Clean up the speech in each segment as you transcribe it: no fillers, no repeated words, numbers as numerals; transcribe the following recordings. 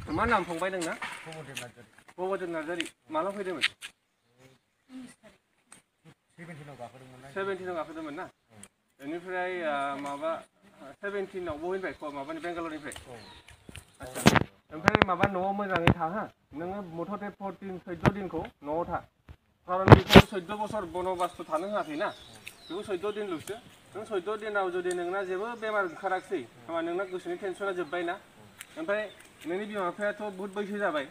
मा नाम फंबाय नोंना? बबोदोन नार्जारि। माला फैदोंमोन? 17 गाखोदोंमोन ना? बेनिफ्राय माबा 17 बबेनिफ्राय माबानि बेंगालरनिफ्राय? आच्छा ओमफ्राय माबा न'आव मोजाङै था हा नोङो मथथे 14 दिनखौ न'आव था खारन बेखौ 14 बोसोर बनबासथ' थानो होआखैना बेखौ 14 दिनल'सो नों 14 दिनाव जुदि नोंना जेबो बेमार ओंखाराखसै होमबा नोंना गोसोनि टेनसना जोब्बायना ओमफ्राय नोंनि बिमा बिफायाथ' बहुद बैसो जाबाय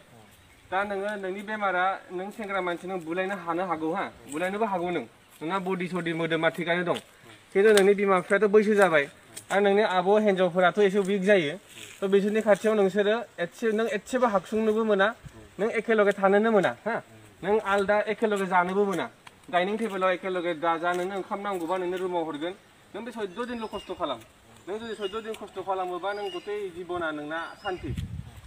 दा नोङो नोंनि बेमारा नों सेंग्रा मानसि नों बुलायनो हानो हागौ हा बुलायनोबो हागौ नोंना बडि सडि मोदोमा थिगानो दं खिन्थु नोंनि बिमा बिफायाथ' बैसो जाबाय आरो नोंनि आब' हिन्जावफोराथ' एसे उइक जायो थ' बिसोरनि खाथियाव नोंसोरो नों एसेबो हाबसुंनोबो मोना नों एखेलगे थानोनो मोना हा नों आलदा एखेलगे जानोबो मोना डाइनिं टेबोलाव एखेलगे दाजा नोंनो ओंखाम नांगौबा नोंनो रुमाव हरगोन नों बे 14 दिनल' खस्थ' खालाम नों जुदि 14 दिन खस्थ' खालामोबा नों गथै जिबना नोंना सान्ति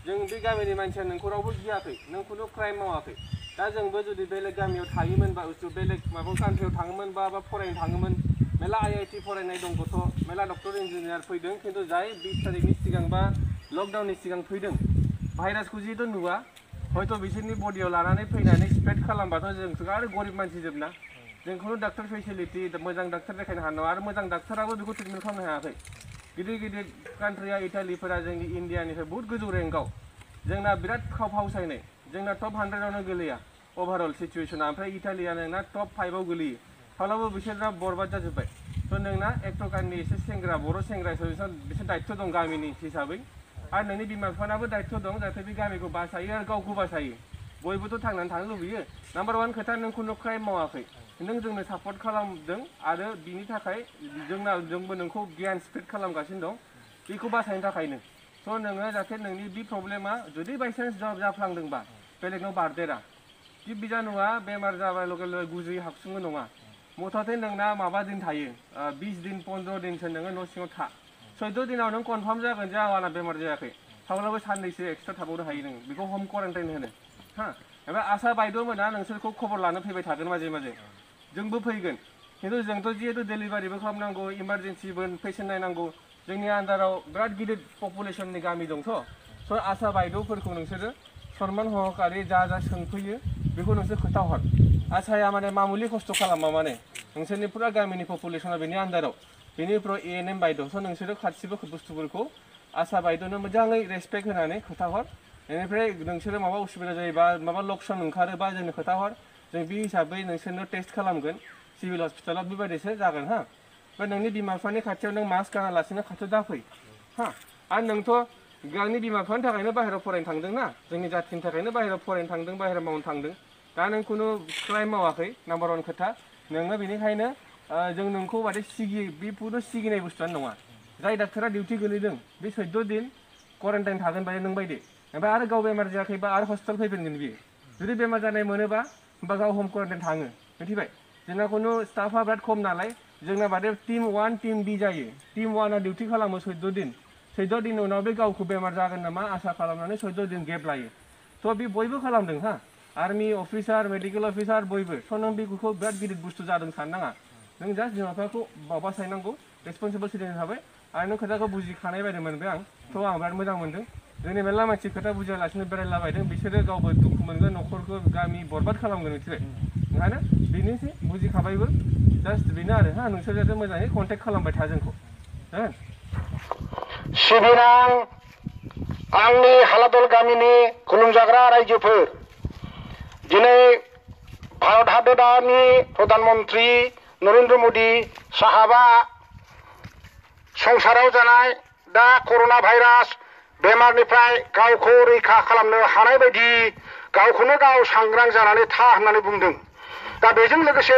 जों बे गामिनि मानसिया नोंखौ रावबो गियाखै नों खुनु क्राइम मावाखै दा जोंबो जुदि बेलेग गामियाव थायोमोनबा बेलेग माबा कान्ट्रियाव थाङोमोनबा बा फरायनो थाङोमोन मेला IIT फरायनाय दं गथ' मेला डक्टर इन्जिनियार फैदों खिन्थु जाय 20 तारिखनि सिगां बा लकडाउननि सिगां फैदों भाइरासखौ जिहेतु नुवा हयथ' बिसोरनि बडियाव लानानै फैनानै स्प्रेड खालामबाथ' जोंथ' आरो गरिब मानसि जोबना जों खुनु डाक्टर फेसिलिटि मोजां डाक्टर देखायनो हानाय नङा आरो मोजां डाक्टराबो बेखौ ट्रिटमेन्ट खालामनो हायाखै गिदिर गिदिर कान्ट्रिया इटालिफोरा जोंनि इन्डियानिफ्राय बहुत गोजौ रेंकआव जोंना बिराद फावसायनाय जोंना टप 100आवनो गोलैया ओभारअल सिचुवेसना ओमफ्राय इटालिया नोंना टप 5आव गोलैयो थेवब्लाबो बिसोरना बरबाद जाजोब्बाय थ' नोंना एकट'काननि एसे सेंग्रा बर' सेंग्रा हिसाबै बिसोर दायित्व दं गामिनि हिसाबै आरो नोंनि बिमा बिफानाबो दायित्व दं जाहाथे बे गामिखौ बासायो आरो गावखौ बासायो बयबोथ' थांनानै थानो लुबैयो नाम्बार 1 खोथा नों खुनु क्राइम मावाखै नों जोंनो सापर्ट खालामदों आरो बिनि थाखाय जोंबो नोंखौ गियान स्प्रेड खालामगासिनो दं बेखौ बासायनो थाखायनो स' नोङो जाहाथे नोंनि बे प्रब्लेमा जुदि बायसान्स जाफ्लांदोंबा बेलेगनाव बारदेरा बे बिजानुआ बेमार जाबाय लगे लगे गुजुयै हाबसुङो नङा मथथे नोंना माबा दिन थायो 20 दिन 15 दिनसो नोङो न' सिङाव था 14 दिनाव नों कनफार्म जागोन जे आंना बेमार जायाखै थेवब्लाबो साननैसो एक्सट्रा थाबावनो हायो नों बेखौ हम क्वारेन्टाइन होनो हा ओमफ्राय आसा बायद'मोना नोंसोरखौ खबर लानो फैबाय थागोन माजे माजे जोंबो फैगोन खिन्थु जोंथ' जिहेतु डेलिभारिबो खालामनांगौ इमारजेन्सिबो पेसेन्ट नायनांगौ जोंनि आन्दाराव बिराद गिदिर पपुलेसननि गामि दंथ' स' आसा बायद'फोरखौ नोंसोरो सनमान सहकारि जा सोंफैयो बेखौ नोंसोर खोन्थाहर आसाया माने मामुलि खस्थ' खालामा माने नोंसोरनि फुरा गामिनि पपुलेसना बेनि आन्दाराव बेनिफ्राय ANM बायद' स' नोंसोरो गासिबो बुस्थुफोरखौ आसा बायद'नो मोजाङै रेसपेक्ट होनानै खोन्थाहर बेनिफ्राय नोंसोरो माबा उसुबिदा जायोबा माबा लक्षण ओंखारोबा जोंनो खोन्थाहर जों बे हिसाबै नोंसोरनो टेस्ट खालामगोन सिभिल हस्पिटालाव बेबायदिसो जागोन हा ओमफ्राय नोंनि बिमा बिफानि खाथियाव नों मास्क गानालासिनो खाथियाव दाफै हा आरो नोंथ' गावनि बिमा बिफानि थाखायनो बाहेरायाव फरायनो थांदों ना जोंनि जाथिनि थाखायनो बाहेरायाव फरायनो थांदों बाहेरायाव मावनो थांदों दा नों खुनु क्राइम मावाखै नाम्बार 1 खोथा नोङो बेनिखायनो जों नोंखौ माथे बे पुरु सिगिनाय बुस्थुआनो नङा जाय डाक्टरा डिउटि गोलैदों बे 14 दिन क्वारेन्टाइन थागोन बायदि नों बायदि ओमफ्राय आरो गाव बेमार जायाखैबा आरो हस्पिटाल फैफिनगोन बियो जुदि बेमार जानाय मोनोबा होमबा गाव हम क्वारेन्टाइन थाङो मिथिबाय जोंना खुनु स्टाफा बिराद खम नालाय जोंना बादे टीम 1 टीम B जायो टीम 1आ डिउटि खालामो 14 दिन 14 दिन उनाव बे गावखौ बेमार जागोन नामा आसा खालामनानै 14 दिन गेप लायो थ' बे बयबो खालामदों हा आर्मि अफिसार मेडिकेल अफिसार बयबो स' नों बेखौ बिराद गिदिर बुस्थु जादों साननाङा नों जास्ट बिमा बिफाखौ बासायनांगौ रेसपन्सिबल सिटिजेन थाबाय आरो नों खोथाखौ बुजिखानाय बायदि मोनबाय आं थ' आं बिराद मोजां मोनदों जोंनि मेरला मानसि खोथा बुजियालासिनो बेरायलाबायदों बिसोरो गावबो दुखु मोनगोन न'खरखौ गामि बरबाद खालामगोन मिथिबाय ओंखायनो बेनोसै बुजिखाबायबो जास्ट बेनो आरो हा नोंसोर जाहाथे मोजाङै कन्टेक्ट खालामबाय था जोंखौ हो सिबिनां आंनि हालादल गामिनि खुलुमजाग्रा रायजोफोर दिनै भारत हादरनि प्रधानमन्त्रि नरेन्द्र मदि साहाबा संसाराव जानाय दा कर'ना भाइरास बेमारनिफ्राय गावखौ रैखा खालामनो हानाय बायदि गावखौनो गाव सांग्रां जानानै था होननानै बुंदों दा बेजों लोगोसे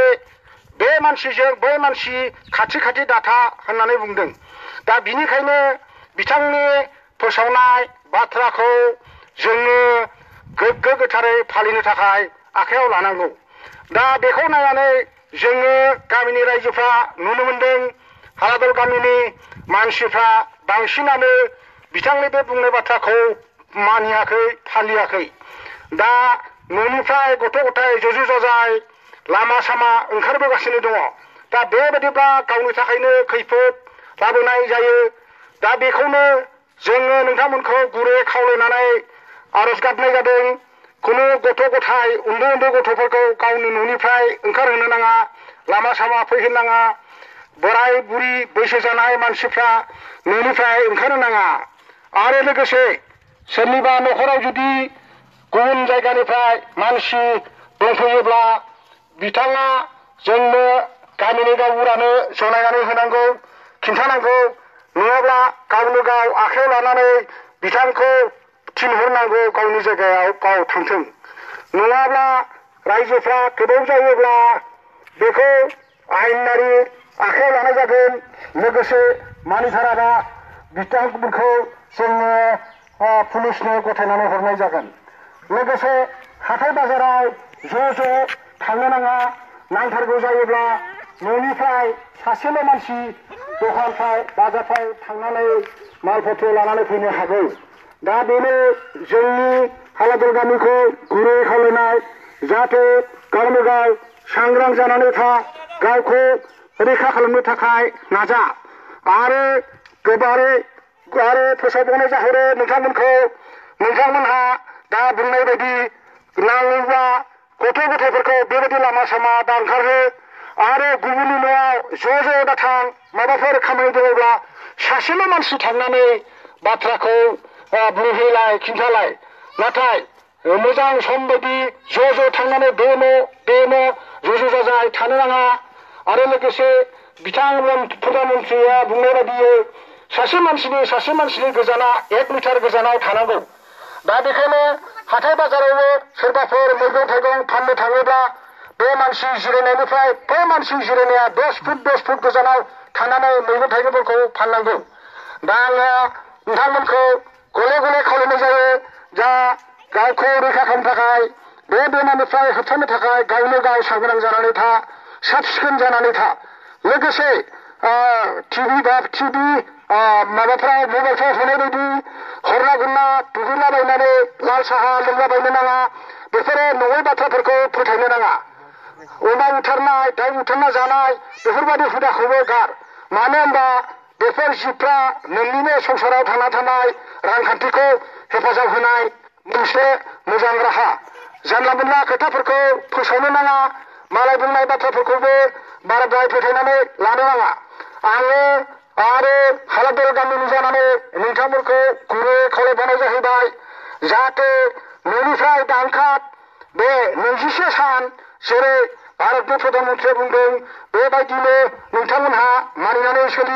बे मानसिजों बै मानसि खाथि खाथि दाथा होननानै बुंदों दा बिनिखायनो बिथांनि फोसावनाय बाथ्राखौ जोङो गोग्गो गोथारै फालिनो थाखाय आखायाव लानांगौ दा बेखौ नायनानै जोङो गामिनि रायजोफ्रा नुनो मोनदों हालादल गामिनि मानसिफ्रा बांसिनानो बिथांनि बे बुंनाय बाथ्राखौ मानियाखै फालियाखै दा न'निफ्राय गथ' गथाय ज'ज' जाजाय लामा सामा ओंखारबोगासिनो दङ दा बेबायदिब्ला गावनि थाखायनो खैफोद लाबोनाय जायो दा बेखौनो जोङो नोंथांमोनखौ गुरै खावलायनानै आरज गाबनाय जादों खुनु गथ' गथाय उन्दै उन्दै गथ'फोरखौ गावनि न'निफ्राय ओंखारहोनो नाङा, लामा सामा फैहोनो नाङा, बोराय बुरि बैसो जानाय मानसिफ्रा न'निफ्राय ओंखारनो नाङा। आरो लोगोसे सोरनिबा न'खराव जुदि गुबुन जायगानिफ्राय मानसि दंफैयोब्ला बिथाङा जोंनो गामिनि गावबुरानो जनायनानै होनांगौ, खिन्थानांगौ, नङाब्ला गावनो गाव आखायाव लानानै बिथांखौ थिनहरनांगौ गावनि जायगायाव गाव थांथों। नङाब्ला रायजोफ्रा गोबाव जायोब्ला बेखौ आयेनारि आखायाव लानाय जागोन। लोगोसे मानिथाराबा बिथांमोनखौ जोङो पुलिसनो गथायनानै हरनाय जागोन। लोगोसे हाथाय बाजाराव ज' थांनो नाङा, नांथारगौ जायोब्ला न'निफ्राय सासेल' मानसि दखानफ्राव बाजारफ्राव थांनानै मालपत्र लानानै फैनो हागौ। दा बेनो जोंनि हालादल गामिखौ गुरै खावलायनाय, जाहाथे गावनो गाव सांग्रां जानानै था, गावखौ रैखा खालामनो थाखाय नाजा। आरो गोबारै आरो फोसावबावनाय जाहरो नोंथांमोनहा दा बुंनाय बायदि नाङोब्ला गथ' गथायफोरखौ बेबायदि लामा सामा दा ओंखारहो। आरो गुबुननि न'आव ज' दाथां, माबाफोर खामानि दङब्ला सासेल' मानसि थांनानै बाथ्राखौ बुंहैलाय, खिन्थालाय। नाथाय मोजां सम बायदि ज' थांनानै बे न' ज' जाजाय थानो नाङा। आरो लोगोसे प्रधान मन्त्रिया बुंनाय बायदियै सासे मानसिनि गोजाना 1 मिटार गोजानाव थानांगौ। दा बेखायनो हाथाय बाजारावबो सोरबाफोर मैगं थाइगं फाननो थाङोब्ला बे मानसि जिरायनायनिफ्राय बै मानसि जिरायनाया 10 फुट गोजानाव थानानै मैगं थाइगंफोरखौ फाननांगौ। दा आङो नोंथांमोनखौ गले गले खावलायनाय जायो, जा गावखौ रैखा खालामनो थाखाय, बे बेमारनिफ्राय होबथानो थाखाय गावनो गाव सांग्रां जानानै था, साब सिखोन जानानै था। लोगोसे टिभि माबाफ्राव मबाइलफ्राव होनाय बायदि हरना गुरना दुगैलाबायनानै लाल साहा लोंलाबायनो नाङा। बेफोरो नङै बाथ्राफोरखौ फोथायनो नाङा। अमा बुथारनाय, दाउ बुथारना जानाय बेफोरबायदि हुदाखौबो गार। मानो होनबा बेफोर जिबफ्रा नोंनिनो संसाराव थांना थानाय रांखान्थिखौ हेफाजाब होनाय मोनसे मोजां राहा। जानला मोनला खोथाफोरखौ फोसावनो नाङा, मालाय बुंनाय बाथ्राफोरखौबो बाराद्राय फोथायनानै लानो नाङा। आङो आरो हालादल गामिनि जानानै नोंथांमोनखौ गुरै खावलायबावनाय जाहैबाय, जाहाथे न'निफ्राय दा ओंखार। बे 21 सान जेरै भारतनि प्रधान मन्त्रिया बुंदों बेबायदिनो नोंथांमोनहा मानिनानै सोलि।